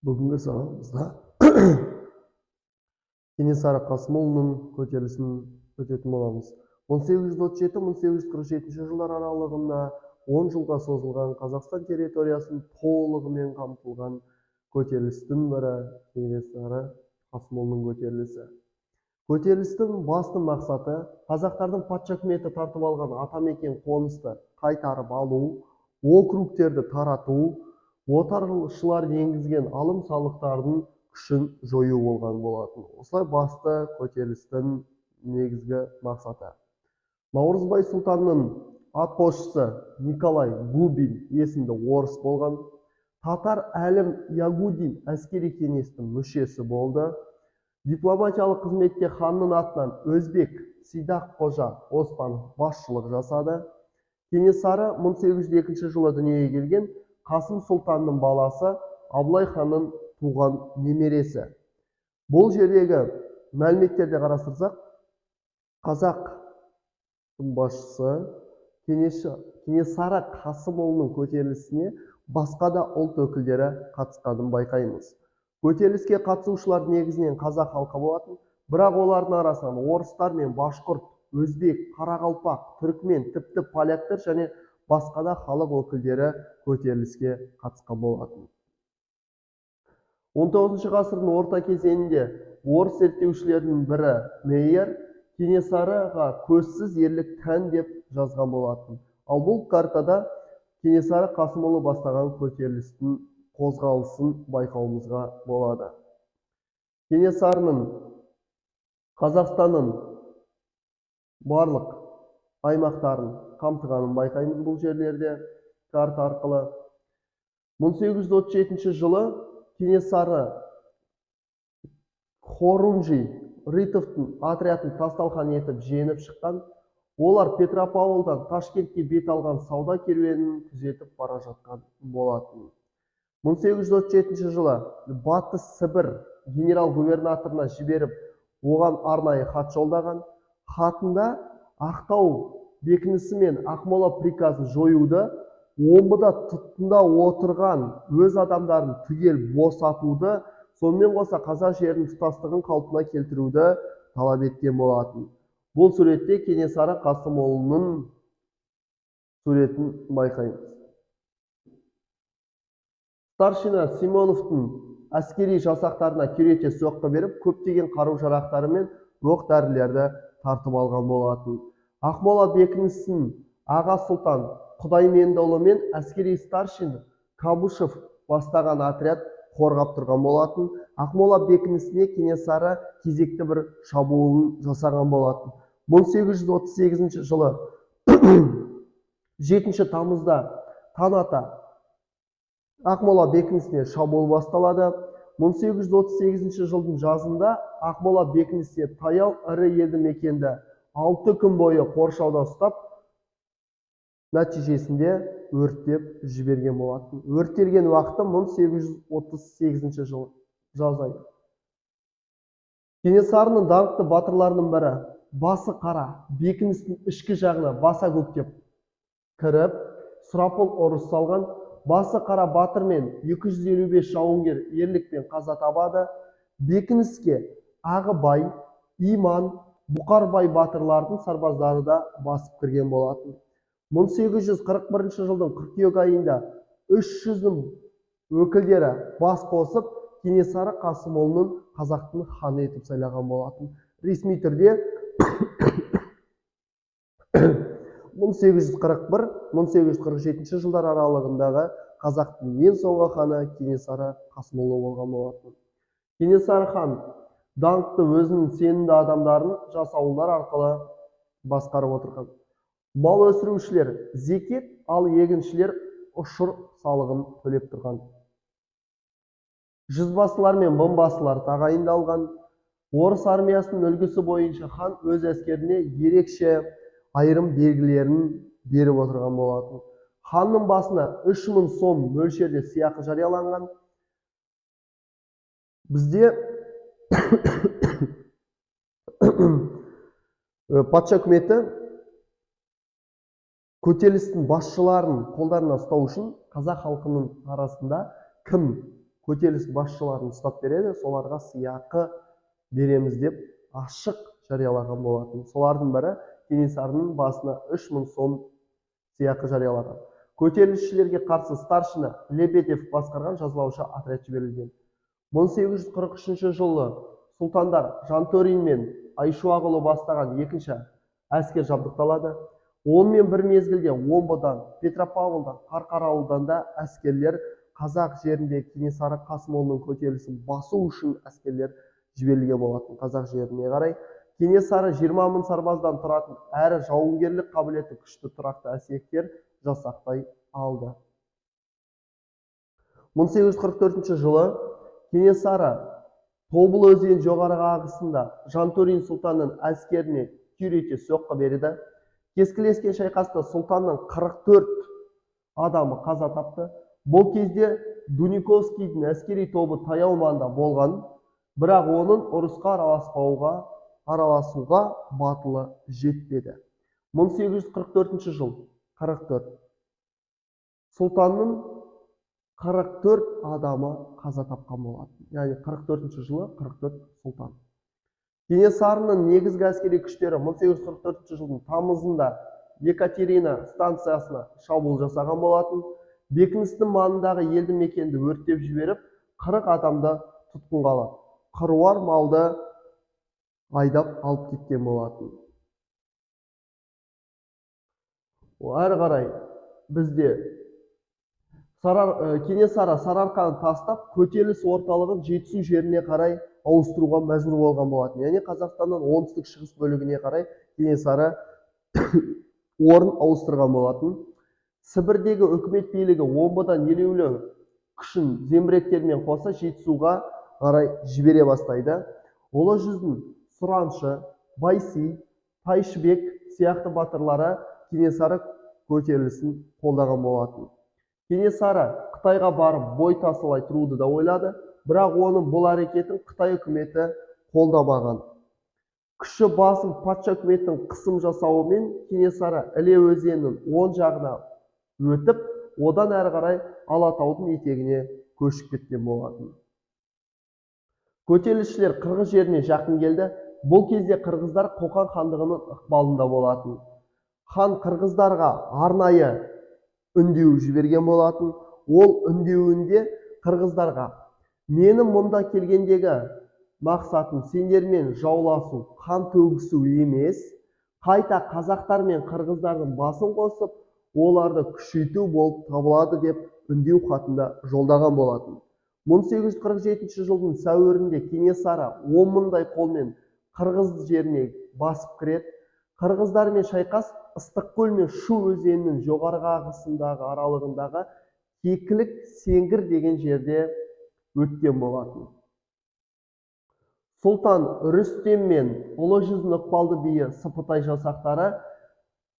Бүгінгі сабағымызда Кенесары Қасымұлының көтерілісін өтетін боламыз. 1837-1847 жылдар аралығында 10 жылға созылған, Қазақстан территориясын толығымен қамтылған көтерілістің бірі — Кенесары Қасымұлының көтерілісі. Көтерілістің басты мақсаты — қазақтардың патша үкіметі тартып алған атамекен қонысты қайтарып алу, округтерді тарату, отаршылар енгізген алым салықтардың күшін жою болған болатын. Осылай, басты көтерілістің негізгі мақсаты. Наурызбай сұлтанның атқосшысы Николай Губин есімді орыс болған. Татар Әлім Ягудин әскери кеңестің мүшесі болды. Дипломатиялық қызметте ханның атынан өзбек Сидақ Қожа Оспанов басшылық жасады. Кенесары 1802 жылы дүниеге келген, Қасым сұлтанның баласы, Абылай ханның туған немересі. Бұл жердегі мәліметтерді қарастырсақ, қазақтың басшысы Кенесары Қасымұлының көтерілісіне басқа да ұлт өкілдері қатысқанын байқаймыз. Көтеріліске қатысушылар негізінен қазақ халқы болатын, бірақ олардың арасынан орыстар мен башқұрт, өзбек, қарақалпақ, түрікмен, тіпті поляктар және басқа да халық өкілдері көтеріліске қатысқан болатын. 19 ғасырдың орта кезеңінде орыс зерттеушілерінің бірі Мейер «Кенесарыға көзсіз ерлік тән» деп жазған болатын. Ал бұл картада Кенесары Қасымұлы бастаған көтерілістің қозғалысын байқауымызға болады. Кенесарының Қазақстанның барлық аймақтарын қамтығанын байқаймыз бұл жерлерде карта арқылы. 1837 жылы Кенесары хорунжий Рытовтың отрядын тас-талқан етіп жеңіп шыққан. Олар Петропавлдан Ташкентке бет алған сауда керуенін күзетіп бара жатқан болатын. 1837 жылы Батыс Сібір генерал-губернаторына жіберіп, оған арнайы хат жолдаған. Хатында Ақтау бекінісі мен Ақмола приказын жоюды, Омбыда тұтқында отырған өз адамдарын түгел босатуды, сонымен қоса қазақ жерінің тұтастығын қалпына келтіруді талап еткен болатын. Бұл суретте Кенесары Қасымұлының суретін байқаймыз. Старшина Симоновтың әскери жасақтарына күйрете соққы беріп, көптеген қару-жарақтары мен оқ дәрілерді тартып алған болатын. Ақмола бекінісін аға сұлтан Құдаймендіұлы мен әскери старшин Кабушев бастаған отряд қорғап тұрған болатын. Ақмола бекінісіне Кенесары кезекті бір шабуылын жасаған болатын. 1838 жылы 7 тамызда таң ата Ақмола бекінісіне шабуыл басталады. 1838 жылдың жазында Ақмола бекінісіне таяу ірі елді мекенді 6 күн бойы қоршауда ұстап, нәтижесінде өртеп жіберген болатын. Өртелген уақыты — 1838 жыл жаз айы. Кенесарының даңқты батырларының бірі Басы Қара бекіністің ішкі жағына баса көктеп кіріп, сұрапыл ұрыс салған. Басы Қара батыр мен 255 жауынгер ерлікпен қаза табады. Бекініске Ағыбай, Иман, Бұқарбай батырлардың сарбаздары да басып кірген болатын. 1841 жылдың қыркүйек айында 300-дің өкілдері бас қосып, Кенесары Қасымұлының қазақтың ханы етіп сайлаған болатын. Ресми түрде 1841-1847 жылдар аралығындағы қазақтың ең соңғы ханы Кенесары Қасымұлы болған болатын. Кенесары хан даңқты өзінің сенімді адамдарын жасауылдар арқылы басқарып отырған. Мал өсірушілер зекет, ал егіншілер ұшыр салығын төлеп тұрған. Жүзбасылар мен мыңбасылар тағайындалған. Орыс армиясының үлгісі бойынша хан өз әскеріне ерекше айырым белгілерін беріп отырған болатын. Ханның басына 3000 сом мөлшерде сыйақы жарияланған. Бізде патша үкіметі көтерілістің басшыларын қолдарына ұстау үшін қазақ халқының арасында кім көтеріліс басшыларын ұстап береді, соларға сыйақы береміз деп ашық жариялаған болатын. Солардың бірі Кенесарының басына 3000 сом сыйақы жариялаған. Көтерілісшілерге қарсы старшина Лебедев басқарған жазалаушы отряд жіберілген. 1843 жылы сұлтандар Жантөрин мен Айшуақұлы бастаған екінші әскер жабдықталады. Онымен бір мезгілде Омбыдан, Петропавлдан, Қарқаралыдан да әскерлер қазақ жерінде Кенесары Қасымұлының көтерілісін басу үшін әскерлер жіберілген болатын. Қазақ жеріне қарай Кенесары 20 мың сарбаздан тұратын әрі жауынгерлік қабілеті күшті тұрақты әскер жасақтай алды. 1844 жылы Кенесары Тобыл өзенінің жоғарғы ағысында Жантөрин сұлтанның әскеріне күйрете соққы береді. Кескілескен шайқаста сұлтанның 44 адамы қаза тапты. Бұл кезде Дуниковскийдің әскери тобы таяу маңда болған, бірақ оның ұрысқа араласуға батылы жетпеді. 1844 жыл 44. Сұлтанның 44 адамы қаза тапқан болатын. Яғни 44 жылы 44 сұлтан. Кенесарының негізгі әскери күштері 1844 жылдың тамызында Екатерина станциясына шабуыл жасаған болатын. Бекіністің маңындағы елді мекенді өртеп жіберіп, 40 адамды тұтқынға алады. Қыруар малды айдап алып кеткен болатын. Әрі қарай бізде Кенесары Сарыарқаны тастап, көтеріліс орталығын Жетісу жеріне қарай ауыстыруға мәжбүр болған болатын. Яғни Қазақстанның оңтүстік шығыс бөлігіне қарай Кенесары орын ауыстырған болатын. Сібірдегі үкімет билігі Омбыдан елеулі күшін зеңбіректермен қоса Жетісуға қарай жібере бастайды. Ұлы жүздің Сұраншы, Байси, Тайшыбек сияқты батырлары Кенесары көтерілісін қолдаған болатын. Кенесары Қытайға барып бой тасалай тұруды да ойлады, бірақ оның бұл әрекетін Қытай үкіметі қолдамаған. Күші басым патша үкіметінің қысым жасауымен Кенесары Іле өзенінің оң жағына өтіп, одан әрі қарай Алатаудың етегіне көшіп кеткен болатын. Көтерілісшілер қырғыз жеріне жақын келді. Бұл кезде қырғыздар Қоқан хандығының ықпалында болатын. Хан қырғыздарға арнайы үндеу жіберген болатын. Ол үндеуінде қырғыздарға: менің мұнда келгендегі мақсатым сендермен жауласу, қан төгісу емес, қайта қазақтар мен қырғыздардың басын қосып, оларды күшейту болып табылады деп үндеу хатында жолдаған болатын. 1847 жылдың сәуірінде Кенесары 10 мыңдай қолмен қырғыз жеріне басып кіреді. Қырғыздармен шайқас Ыстықкөл мен Шу өзенінің жоғарғы ағысындағы аралығындағы Кекілік Сеңгір деген жерде өткен болатын. Сұлтан Рүстем мен Ұлы жүздің ықпалды биі Сыпытай жасақтары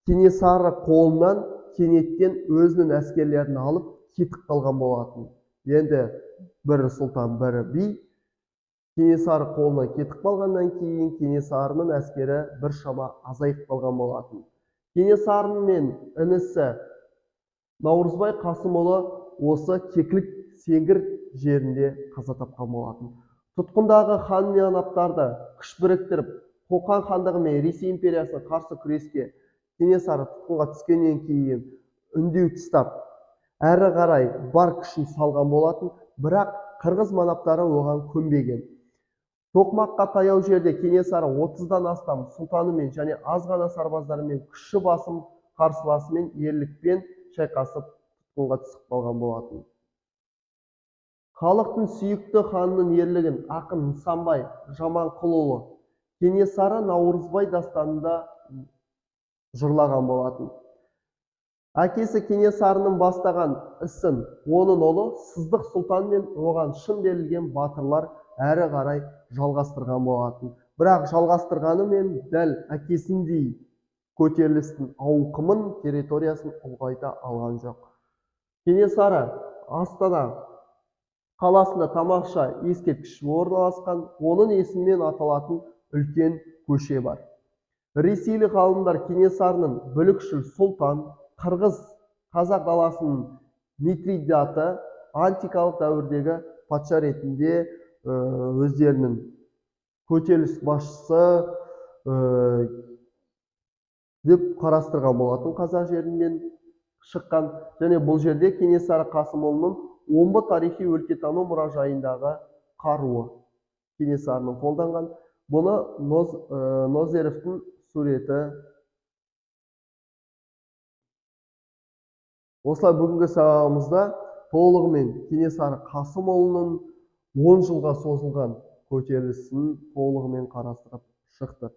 Кенесары қолынан кенеттен өзінің әскерлерін алып кетіп қалған болатын. Енді бірі сұлтан, бірі би Кенесары қолынан кетіп қалғаннан кейін Кенесарының әскері біршама азайып қалған болатын. Кенесары мен інісі Наурызбай Қасымұлы осы Кекілік Сеңгір жерінде қаза тапқан болатын. Тұтқындағы хан манаптарды күш біріктіріп, Қоқан хандығы мен Ресей империясына қарсы күреске Кенесары тұтқынға түскеннен кейін үндеу тастап, әрі қарай бар күшін салған болатын, бірақ қырғыз манаптары оған көнбеген. Тоқмаққа таяу жерде Кенесары 30-дан астам сұлтанымен және аз ғана сарбаздарымен күші басым қарсыласымен ерлікпен шайқасып тұтқынға түсіп қалған болатын. Халықтың сүйікті ханының ерлігін ақын Нысанбай Жаманқұлұлы Кенесары Наурызбай дастанында жырлаған болатын. Әкесі Кенесарының бастаған ісін оның ұлы Сыздық сұлтан мен оған шын берілген батырлар әрі қарай жалғастырған болатын. Бірақ жалғастырғанымен дәл әкесіндей көтерілістің ауқымын, территориясын ұлғайта алған жоқ. Кенесары Астана қаласында тамаша ескерткіш орналасқан, оның есімімен аталатын үлкен көше бар. Ресейлік ғалымдар Кенесарының бүлікшіл сұлтан, қырғыз, қазақ даласының Митридаты, антикалық дәуірдегі патша ретінде өздерінің көтеріліс басшысы деп қарастырған болатын қазақ жерінен шыққан. Және бұл жерде Кенесары Қасымұлының Омбы тарихи өлкетану мұражайындағы қаруы Кенесарының қолданған. Бұны Нозеровтің суреті. Осылай бүгінгі сабағымызда толығымен Кенесары Қасымұлының 10 жылға созылған көтерілісін толығымен қарастырып шықтық.